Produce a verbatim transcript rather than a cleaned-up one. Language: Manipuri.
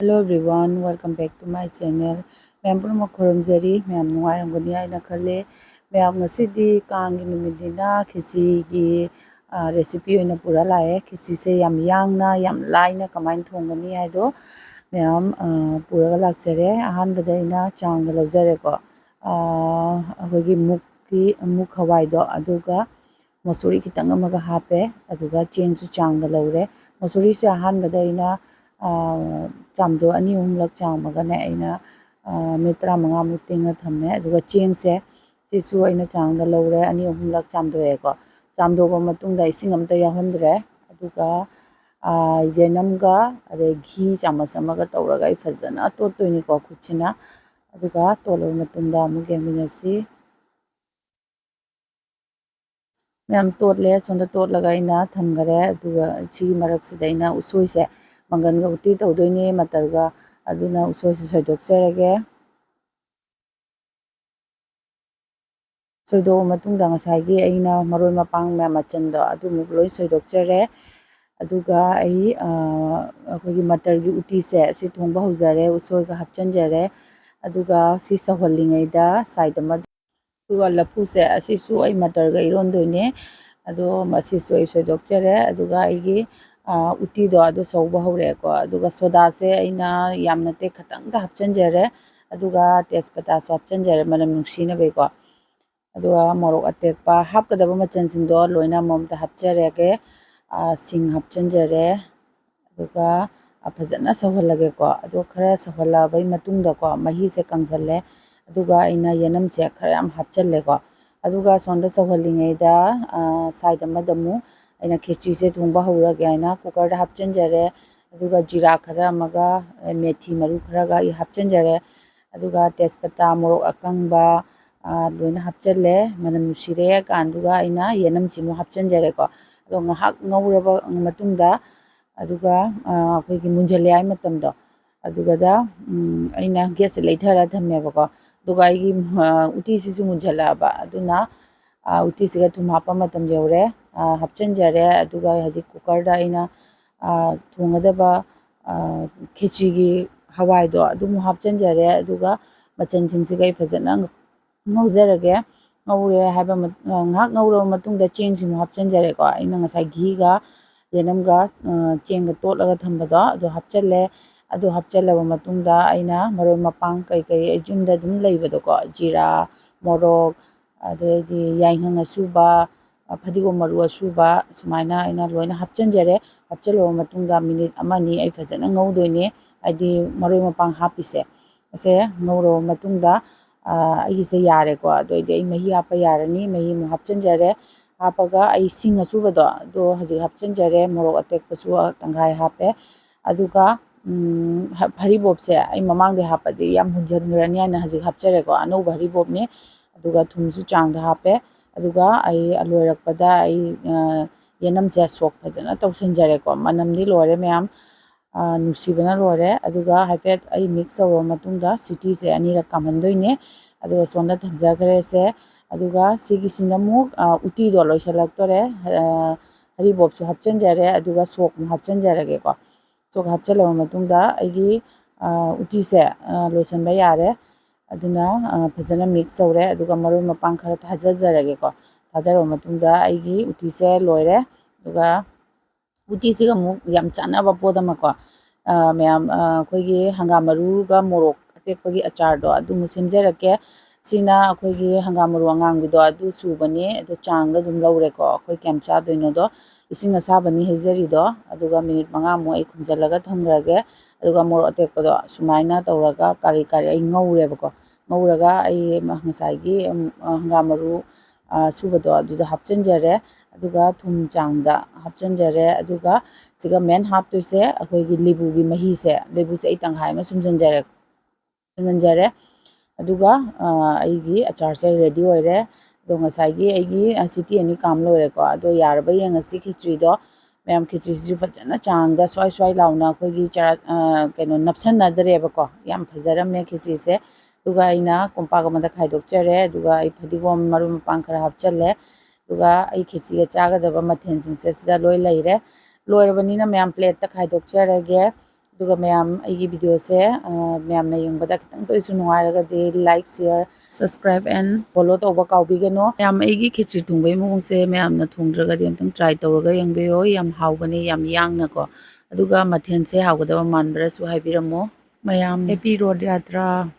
Hello everyone, welcome back to my channel. ꯃꯌꯥꯝ ꯄꯨꯝꯅꯃꯛ ꯈꯨꯔꯨꯝꯖꯔꯤ꯫ ꯃꯌꯥꯝ ꯅꯨꯡꯉꯥꯏꯔꯝꯒꯅꯤ ꯍꯥꯏꯅ ꯈꯜꯂꯤ꯫ ꯃꯌꯥꯝ, ꯉꯁꯤꯗꯤ ꯀꯥꯡꯒꯤ ꯅꯨꯃꯤꯠꯅꯤꯅ ꯈꯦꯆꯤꯒꯤ, ꯑ, recipe ꯑꯣꯏꯅ ꯄꯨꯔ ꯂꯥꯛꯑꯦ꯫ ꯈꯦꯆꯤꯁꯦ ꯌꯥꯝ ꯌꯥꯡꯅ, ꯌꯥꯝ ꯂꯥꯏꯅ ꯀꯃꯥꯏꯅ ꯊꯣꯡꯒꯅꯤ ꯍꯥꯏꯗꯣ ꯃꯌꯥꯝ, ꯑ, ꯄꯨꯔꯒ ꯂꯥꯛꯆꯔꯦ꯫ ꯑꯍꯥꯟꯕꯗ ꯑꯩꯅ ꯆꯥꯡꯗ ꯂꯧꯖꯔꯦꯀꯣ꯫ ꯑ, ꯑꯩꯈꯣꯏꯒꯤ ꯃꯨꯛꯀꯤ, ꯃꯨꯛ ꯍꯋꯥꯏꯗꯣ, ꯑꯗꯨꯒ ꯃꯁꯨꯔꯤ ꯈꯤꯇꯪ ꯑꯃꯒ ꯍꯥꯞꯄꯦ, ꯑꯗꯨꯒ ꯆꯦꯡꯁꯨ ꯆꯥꯡꯗ ꯂꯧꯔꯦ꯫ ꯃꯁꯨꯔꯤꯁꯦ ꯑꯍꯥꯟꯕꯗ ꯑꯩꯅ, ꯑ, ꯆꯥꯝꯗꯣꯛ-, ꯑꯅꯤ ꯑꯍꯨꯝꯂꯛ ꯆꯥꯝꯃꯒꯅꯦ ꯑꯩꯅ, ꯑ, ꯃꯤꯅꯤꯠ ꯇꯔꯥꯃꯉꯥꯃꯨꯛ ꯇꯤꯡꯉ ꯊꯝꯃꯦ꯫ ꯑꯗꯨꯒ ꯆꯦꯡꯁꯦ, ꯁꯤꯁꯨ ꯑꯩꯅ ꯆꯥꯡꯗ ꯂꯧꯔꯦ, ꯑꯅꯤ ꯑꯍꯨꯝꯂꯛ ꯆꯥꯝꯗꯣꯛꯑꯦꯀꯣ꯫ ꯆꯥꯝꯗꯣꯛꯑꯕ ꯃꯇꯨꯡꯗ ꯏꯁꯤꯡ ꯑꯝꯇ ꯌꯥꯎꯍꯟꯗ꯭ꯔꯦ꯫ ꯑꯗꯨꯒ, ꯑ, ꯌꯦꯅꯝꯒ ꯑꯗꯩ ꯘꯤ ꯆꯥꯃꯁ ꯑꯃꯒ ꯇꯧꯔꯒ ꯑꯩ ꯐꯖꯅ ꯇꯣꯠꯇꯣꯏꯅꯤꯀꯣ ꯈꯨꯠꯁꯤꯅ꯫ ꯑꯗꯨꯒ ꯇꯣꯠꯂꯕ ꯃꯇꯨꯡꯗ ꯑꯃꯨꯛ ꯌꯦꯡꯃꯤꯟꯅꯁꯤ꯫ ꯃꯌꯥꯝ ꯇꯣꯠꯂꯦ꯫ ꯁꯣꯝꯗ ꯇꯣꯠꯂꯒ ꯑꯩꯅ ꯊꯝꯈꯔꯦ꯫ ꯑꯗꯨꯒ ꯁꯤꯒꯤ ꯃꯔꯛꯁꯤꯗ ꯑꯩꯅ ꯎꯁꯣꯏꯁꯦ, ꯃꯪꯒꯟꯒ ꯎꯇꯤ ꯇꯧꯗꯣꯏꯅꯦ, ꯃꯇꯔꯒ, ꯑꯗꯨꯅ ꯎꯁꯣꯏꯁꯦ ꯁꯣꯏꯗꯣꯛꯆꯔꯒꯦ꯫ ꯁꯣꯏꯗꯣꯛꯑ ꯃꯇꯨꯡꯗ ꯉꯁꯥꯏꯒꯤ ꯑꯩꯅ ꯃꯔꯣꯏ ꯃꯄꯥꯡ ꯃꯌꯥꯝ ꯃꯆꯟꯗꯣ ꯑꯗꯨꯃꯨꯛ ꯂꯣꯏ ꯁꯣꯏꯗꯣꯛꯆꯔꯦ꯫ ꯑꯗꯨꯒ ꯑꯩ, ꯑ, ꯑꯩꯈꯣꯏꯒꯤ ꯃꯇꯔꯒꯤ ꯎꯇꯤꯁꯦ ꯁꯤ ꯊꯣꯡꯕ ꯍꯧꯖꯔꯦ, ꯎꯁꯣꯏꯒ ꯍꯥꯞꯆꯤꯟꯖꯔꯦ꯫ ꯑꯗꯨꯒ ꯁꯤ ꯁꯧꯍꯜꯂꯤꯉꯩꯗ side ꯑꯃ ꯑꯗꯨꯒ ꯂꯐꯨꯁꯦ ꯑꯁꯤꯁꯨ ꯑꯩ ꯃꯇꯔꯒ ꯏꯔꯣꯟꯗꯣꯏꯅꯦ꯫ ꯑꯗꯣ ꯃꯁꯤꯁꯨ ꯑꯩ ꯁꯣꯏꯗꯣꯛꯆꯔꯦ꯫ ꯑꯗꯨꯒ ꯑꯩꯒꯤ, ꯑ, ꯎꯇꯤꯗꯣ ꯑꯗꯨ ꯁꯧꯕ ꯍꯧꯔꯛꯑꯦꯀꯣ꯫ ꯑꯗꯨꯒ ꯁꯣꯗꯥꯁꯦ ꯑꯩꯅ ꯌꯥꯝ ꯅꯠꯇꯦ, ꯈꯇꯪꯗ ꯍꯥꯞꯆꯤꯟꯖꯔꯦ꯫ ꯑꯗꯨꯒ ꯇꯦꯖꯄꯇꯥꯁꯨ ꯍꯥꯞꯆꯤꯟꯖꯔꯦ, ꯃꯅꯝ ꯅꯨꯡꯁꯤꯅꯕꯒꯤꯀꯣ꯫ ꯑꯗꯨꯒ ꯃꯣꯔꯣꯛ ꯑꯇꯦꯛꯄ, ꯍꯥꯞꯀꯗꯕ ꯃꯆꯜꯁꯤꯡꯗꯣ ꯂꯣꯏꯅ ꯑꯃꯃꯝꯇ ꯍꯥꯞꯆꯔꯒꯦ꯫ ꯑ, ꯁꯤꯡ ꯍꯥꯞꯆꯤꯟꯖꯔꯦ꯫ ꯑꯗꯨꯒ, ꯑ, ꯐꯖꯅ ꯁꯧꯍꯜꯂꯒꯦꯀꯣ꯫ ꯑꯗꯣ ꯈꯔ ꯁꯧꯍꯜꯂꯛꯑꯕꯩ ꯃꯇꯨꯡꯗꯀꯣ, ꯃꯍꯤꯁꯦ ꯀꯪꯁꯜꯂꯦ꯫ ꯑꯗꯨꯒ ꯑꯩꯅ ꯌꯦꯅꯝꯁꯦ ꯈꯔ ꯌꯥꯝ ꯍꯥꯞꯆꯜꯂꯦꯀꯣ꯫ ꯑꯗꯨꯒ ꯁꯣꯝꯗ ꯁꯧꯍꯜꯂꯤꯉꯩꯗ, ꯑ, side ꯑꯃꯗ ꯑꯃꯨꯛ ꯑꯩꯅ ꯈꯦꯆ꯭ꯔꯤꯁꯦ ꯊꯣꯡꯕ ꯍꯧꯔꯒꯦ ꯍꯥꯏꯅ cookerꯗ ꯍꯥꯞꯆꯤꯟꯖꯔꯦ꯫ ꯑꯗꯨꯒ ꯖꯤꯔꯥ ꯈꯔ ꯑꯃꯒ, ꯑ, ꯃꯦꯊꯤ ꯃꯔꯨ ꯈꯔꯒ ꯑꯩ ꯍꯥꯞꯆꯤꯟꯖꯔꯦ꯫ ꯑꯗꯨꯒ ꯇꯦꯖꯄꯇꯥ, ꯃꯣꯔꯣꯛ ꯑꯀꯪꯕ, ꯑ, ꯂꯣꯏꯅ ꯍꯥꯞꯆꯜꯂꯦ꯫ ꯃꯅꯝ ꯅꯨꯡꯁꯤꯔꯦ ꯀꯥꯟꯗꯨꯒ ꯑꯩꯅ ꯌꯦꯅꯝꯁꯤꯃꯨꯛ ꯍꯥꯞꯆꯤꯟꯖꯔꯦꯀꯣ꯫ ꯑꯗꯣ ꯉꯥꯏꯍꯥꯛ ꯉꯧꯔꯕ ꯃꯇꯨꯡꯗ, ꯑꯗꯨꯒ, ꯑ, ꯑꯩꯈꯣꯏꯒꯤ ꯃꯨꯟꯖꯜꯂꯦ ꯍꯥꯏ ꯃꯇꯝꯗꯣ, ꯑꯗꯨꯒꯗ, ꯎꯝ, ꯑꯩꯅ gasꯁꯦ ꯂꯩꯊꯔ ꯊꯝꯃꯦꯕꯀꯣ꯫ ꯑꯗꯨꯒ ꯑꯩꯒꯤ, ꯑ, ꯎꯇꯤꯁꯤꯁꯨ ꯃꯨꯟꯖꯜꯂꯛꯑꯕ꯫ ꯑꯗꯨꯅ, ꯑ, ꯎꯇꯤꯁꯤꯒ ꯊꯨꯝ ꯍꯥꯞꯄ ꯃꯇꯝ ꯌꯧꯔꯦ꯫ ꯑ, ꯍꯥꯞꯆꯤꯟꯖꯔꯦ꯫ ꯑꯗꯨꯒ ꯍꯧꯖꯤꯛ cookerꯗ ꯑꯩꯅ, ꯑ, ꯊꯣꯡꯒꯗꯕ, ꯈꯦꯆ꯭ꯔꯤꯒꯤ ꯍꯋꯥꯏꯗꯣ ꯑꯗꯨꯃꯨꯛ ꯍꯥꯞꯆꯤꯟꯖꯔꯦ꯫ ꯑꯗꯨꯒ ꯃꯆꯜꯁꯤꯡꯁꯤꯒ ꯑꯩ ꯐꯖꯅ ꯉꯧꯖꯔꯒꯦ꯫ ꯉꯧꯔꯦ ꯍꯥꯏꯕ ꯃ-, ꯑ, ꯉꯥꯏꯍꯥꯛ ꯉꯧꯔꯕ ꯃꯇꯨꯡꯗ ꯆꯦꯡꯁꯤꯃꯨꯛ ꯍꯥꯞꯆꯤꯟꯖꯔꯦꯀꯣ꯫ ꯑꯩꯅ ꯉꯁꯥꯏ ꯘꯤꯒ ꯌꯦꯅꯝꯒ, ꯑ, ꯆꯦꯡꯒ ꯇꯣꯠꯂꯒ ꯊꯝꯕꯗꯣ ꯑꯗꯨ ꯍꯥꯞꯆꯤꯜꯂꯦ꯫ ꯑꯗꯨ ꯍꯥꯞꯆꯤꯜꯂꯕ ꯃꯇꯨꯡꯗ ꯑꯩꯅ ꯃꯔꯣꯏ ꯃꯄꯥꯡ ꯀꯔꯤ ꯀꯔꯤ ꯑꯩ ꯌꯨꯝꯗ ꯑꯗꯨꯝ ꯂꯩꯕꯗꯣꯀꯣ, ꯖꯤꯔꯥ, ꯃꯣꯔꯣꯛ, ꯑꯗꯩꯗꯤ ꯌꯥꯏꯉꯪ ꯑꯁꯨꯕ, ꯑ, ꯐꯗꯤꯒꯣꯝ ꯃꯔꯨ ꯑꯁꯨꯕ, ꯁꯨꯃꯥꯏꯅ ꯑꯩꯅ ꯂꯣꯏꯅ ꯍꯥꯞꯆꯤꯟꯖꯔꯦ꯫ ꯍꯥꯞꯆꯤꯜꯂꯕ ꯃꯇꯨꯡꯗ ꯃꯤꯅꯤꯠ ꯑꯃ ꯑꯅꯤ ꯑꯩ ꯐꯖꯅ ꯉꯧꯗꯣꯏꯅꯦ, ꯍꯥꯏꯗꯤ ꯃꯔꯣꯏ ꯃꯄꯥꯡ ꯍꯥꯞꯄꯤꯁꯦ꯫ ꯑꯁꯦ ꯉꯧꯔꯕ ꯃꯇꯨꯡꯗ, ꯑ, ꯑꯩꯒꯤꯁꯦ ꯌꯥꯔꯦꯀꯣ꯫ ꯑꯗꯨ ꯑꯣꯏꯗꯤ ꯑꯩ ꯃꯍꯤ ꯍꯥꯞꯄ ꯌꯥꯔꯅꯤ꯫ ꯃꯍꯤ ꯑꯃꯨꯛ ꯍꯥꯞꯆꯤꯟꯖꯔꯦ꯫ ꯍꯥꯞꯄꯒ ꯑꯩ ꯁꯤꯡ ꯑꯁꯨꯕꯗꯣ ꯑꯗꯣ ꯍꯧꯖꯤꯛ ꯍꯥꯞꯆꯤꯟꯖꯔꯦ꯫ ꯃꯣꯔꯣꯛ ꯑꯇꯦꯛꯄꯁꯨ ꯇꯪꯈꯥꯏ ꯍꯥꯞꯄꯦ꯫ ꯑꯗꯨꯒ, ꯎꯝ, ꯍ-, ꯐꯔꯤꯕꯣꯞꯁꯦ ꯑꯩ ꯃꯃꯥꯡꯗꯩ ꯍꯥꯞꯄꯗꯤ ꯌꯥꯝ ꯃꯨꯟꯖꯟꯈ꯭ꯔꯅꯤ ꯍꯥꯏꯅ ꯍꯧꯖꯤꯛ ꯍꯥꯞꯆꯔꯦꯀꯣ꯫ ꯑꯅꯧꯕ ꯍꯔꯤꯕꯣꯞꯅꯤ꯫ ꯑꯗꯨꯒ ꯊꯨꯝꯁꯨ ꯆꯥꯡꯗ ꯍꯥꯞꯄꯦ꯫ ꯑꯗꯨꯒ ꯑꯩ ꯂꯣꯏꯔꯛꯄꯗ ꯑꯩ, ꯑ, ꯌꯦꯅꯝꯁꯦ ꯁꯣꯛ ꯐꯖꯅ ꯇꯧꯁꯟꯖꯔꯦꯀꯣ꯫ ꯃꯅꯝꯗꯤ ꯂꯣꯏꯔꯦ ꯃꯌꯥꯝ꯫ ꯑ, ꯅꯨꯡꯁꯤꯕꯅ ꯂꯣꯏꯔꯦ꯫ ꯑꯗꯨꯒ ꯍꯥꯏꯐꯦꯠ ꯑꯩ mix ꯇꯧꯔꯕ ꯃꯇꯨꯡꯗ ꯁꯤꯇꯤꯁꯦ ꯑꯅꯤꯔꯛ ꯀꯥꯝꯍꯟꯗꯣꯏꯅꯦ꯫ ꯑꯗꯨꯒ ꯁꯣꯝꯗ ꯊꯝꯖꯈ꯭ꯔꯦꯁꯦ꯫ ꯑꯗꯨꯒ ꯁꯤꯒꯤꯁꯤꯅ ꯑꯃꯨꯛ, ꯑ, ꯎꯇꯤꯗꯣ ꯂꯣꯏꯁꯤꯜꯂꯛꯇꯣꯔꯦ꯫ ꯑ, ꯍꯔꯤꯕꯣꯞꯁꯨ ꯍꯥꯞꯆꯤꯟꯖꯔꯦ, ꯑꯗꯨꯒ ꯁꯣꯛ ꯑꯃꯨꯛ ꯍꯥꯞꯆꯤꯟꯖꯔꯒꯦꯀꯣ꯫ ꯁꯣꯛ ꯍꯥꯞꯆꯤꯜꯂꯕ ꯃꯇꯨꯡꯗ ꯑꯩꯒꯤ, ꯑ, ꯎꯇꯤꯁꯦ, ꯑ, ꯂꯣꯏꯁꯤꯟꯕ ꯌꯥꯔꯦ꯫ ꯑꯗꯨꯅ, ꯑ, ꯐꯖꯅ mix ꯇꯧꯔꯦ꯫ ꯑꯗꯨꯒ ꯃꯔꯣꯏ ꯃꯄꯥꯡ ꯈꯔ ꯊꯥꯖꯖꯔꯒꯦꯀꯣ꯫ ꯊꯥꯗꯔꯕ ꯃꯇꯨꯡꯗ ꯑꯩꯒꯤ ꯎꯇꯤꯁꯦ ꯂꯣꯏꯔꯦ꯫ ꯑꯗꯨꯒ ꯎꯇꯤꯁꯤꯒ ꯑꯃꯨꯛ ꯌꯥꯝ ꯆꯥꯟꯅꯕ ꯄꯣꯠ ꯑꯃꯀꯣ, ꯑ, ꯃꯌꯥꯝ, ꯑ, ꯑꯩꯈꯣꯏꯒꯤ ꯍꯪꯒꯥꯝ ꯃꯔꯨꯒ ꯃꯣꯔꯣꯛ ꯑꯇꯦꯛꯄꯒꯤ ꯑꯆꯥꯔꯗꯣ ꯑꯗꯨꯃꯨꯛ ꯁꯦꯝꯖꯔꯛꯀꯦ꯫ ꯁꯤꯅ ꯑꯩꯈꯣꯏꯒꯤ ꯍꯪꯒꯥꯝ ꯃꯔꯨ ꯑꯉꯥꯡꯕꯤꯗꯣ ꯑꯗꯨ ꯁꯨꯕꯅꯦ꯫ ꯑꯗꯣ ꯆꯥꯡꯗ ꯑꯗꯨꯝ ꯂꯧꯔꯦꯀꯣ, ꯑꯩꯈꯣꯏ ꯀꯌꯥꯝ ꯆꯥꯗꯣꯏꯅꯣꯗꯣ꯫ ꯏꯁꯤꯡ ꯑꯁꯥꯕꯅꯤ ꯍꯩꯖꯔꯤꯗꯣ꯫ ꯑꯗꯨꯒ ꯃꯤꯅꯤꯠ ꯃꯉꯥꯃꯨꯛ ꯑꯩ ꯈꯨꯝꯖꯤꯜꯂꯒ ꯊꯝꯈ꯭ꯔꯒꯦ꯫ ꯑꯗꯨꯒ ꯃꯣꯔꯣꯛ ꯑꯇꯦꯛꯄꯗꯣ ꯁꯨꯃꯥꯏꯅ ꯇꯧꯔꯒ ꯀꯥꯔꯤ ꯀꯥꯔꯤ ꯑꯩ ꯉꯧꯔꯦꯕꯀꯣ꯫ ꯉꯧꯔꯒ ꯑꯩ ꯉꯁꯥꯏꯒꯤ, ꯎꯝ, ꯍꯪꯒꯥꯝ ꯃꯔꯨ, ꯑ, ꯁꯨꯕꯗꯣ ꯑꯗꯨꯗ ꯍꯥꯞꯆꯤꯟꯖꯔꯦ꯫ ꯑꯗꯨꯒ ꯊꯨꯝ ꯆꯥꯡꯗ ꯍꯥꯞꯆꯤꯟꯖꯔꯦ꯫ ꯑꯗꯨꯒ ꯁꯤꯒ main ꯍꯥꯞꯇꯣꯏꯁꯦ ꯑꯩꯈꯣꯏꯒꯤ ꯂꯦꯕꯨꯒꯤ ꯃꯍꯤꯁꯦ, ꯂꯦꯕꯨꯁꯦ ꯑꯩ ꯇꯪꯈꯥꯏ ꯑꯃ ꯁꯨꯝꯖꯤꯟꯖꯔꯦ, ꯁꯨꯝꯖꯤꯟꯖꯔꯦ꯫ ꯑꯗꯨꯒ, ꯑ, ꯑꯩꯒꯤ ꯑꯆꯥꯔꯁꯦ ready ꯑꯣꯏꯔꯦ꯫ ꯑꯗꯣ ꯉꯁꯥꯏꯒꯤ ꯑꯩꯒꯤ, ꯑ, ꯁꯤꯇꯤ ꯑꯅꯤ ꯀꯥꯝ ꯂꯣꯏꯔꯦꯀꯣ꯫ ꯑꯗꯣ ꯌꯥꯔꯕ ꯌꯦꯡꯉꯁꯤ ꯈꯦꯆ꯭ꯔꯤꯗꯣ꯫ ꯃꯌꯥꯝ ꯈꯦꯆ꯭ꯔꯤꯁꯤꯁꯨ ꯐꯖꯅ ꯆꯥꯡꯗ ꯁ꯭ꯋꯥꯏ ꯁ꯭ꯋꯥꯏ ꯂꯥꯎꯅ ꯑꯩꯈꯣꯏꯒꯤ ꯆꯔꯥ-, ꯑ, ꯀꯩꯅꯣ ꯅꯞꯁꯟꯅꯗ꯭ꯔꯦꯕꯀꯣ꯫ ꯌꯥꯝ ꯐꯖꯔꯝꯃꯦ ꯈꯦꯆ꯭ꯔꯤꯁꯦ꯫ ꯑꯗꯨꯒ ꯑꯩꯅ ꯀꯣꯝꯄꯥꯛ ꯑꯃꯗ ꯈꯥꯏꯗꯣꯛꯆꯔꯦ꯫ ꯑꯗꯨꯒ ꯑꯩ ꯐꯗꯤꯒꯣꯝ ꯃꯔꯨ ꯃꯄꯥꯡ ꯈꯔ ꯍꯥꯞꯆꯜꯂꯦ꯫ ꯑꯗꯨꯒ ꯑꯩ ꯈꯦꯆ꯭ꯔꯤꯒ ꯆꯥꯒꯗꯕ ꯃꯊꯦꯜꯁꯤꯡꯁꯦ ꯁꯤꯗ ꯂꯣꯏ ꯂꯩꯔꯦ꯫ ꯂꯣꯏꯔꯕꯅꯤꯅ ꯃꯌꯥꯝ plateꯇ ꯈꯥꯏꯗꯣꯛꯆꯔꯒꯦ꯫ ꯑꯗꯨꯒ ꯃꯌꯥꯝ ꯑꯩꯒꯤ ꯚꯤꯗꯤꯑꯣꯁꯦ, ꯑ, ꯃꯌꯥꯝꯅ ꯌꯦꯡꯕꯗ ꯈꯤꯇꯪꯇ ꯑꯣꯏꯁꯨ ꯅꯨꯡꯉꯥꯏꯔꯒꯗꯤ like, share, subscribe and follow ꯇꯧꯕ ꯀꯥꯎꯕꯤꯒꯅꯨ꯫ ꯃꯌꯥꯝ ꯑꯩꯒꯤ ꯈꯦꯆ꯭ꯔꯤ ꯊꯣꯡꯕꯒꯤ ꯃꯑꯣꯡꯁꯦ ꯃꯌꯥꯝꯅ ꯊꯣꯡꯗ꯭ꯔꯒꯗꯤ ꯑꯝꯇꯪ try ꯇꯧꯔꯒ ꯌꯦꯡꯕꯤꯌꯣ꯫ ꯌꯥꯝ ꯍꯥꯎꯕꯅꯤ, ꯌꯥꯝ ꯌꯥꯡꯅꯀꯣ꯫ ꯑꯗꯨꯒ ꯃꯊꯦꯜꯁꯦ ꯍꯥꯎꯒꯗꯕ ꯃꯥꯟꯕ꯭ꯔꯁꯨ ꯍꯥꯏꯕꯤꯔꯝꯃꯣ꯫ ꯃꯌꯥꯝ Happy Rath Yatra꯫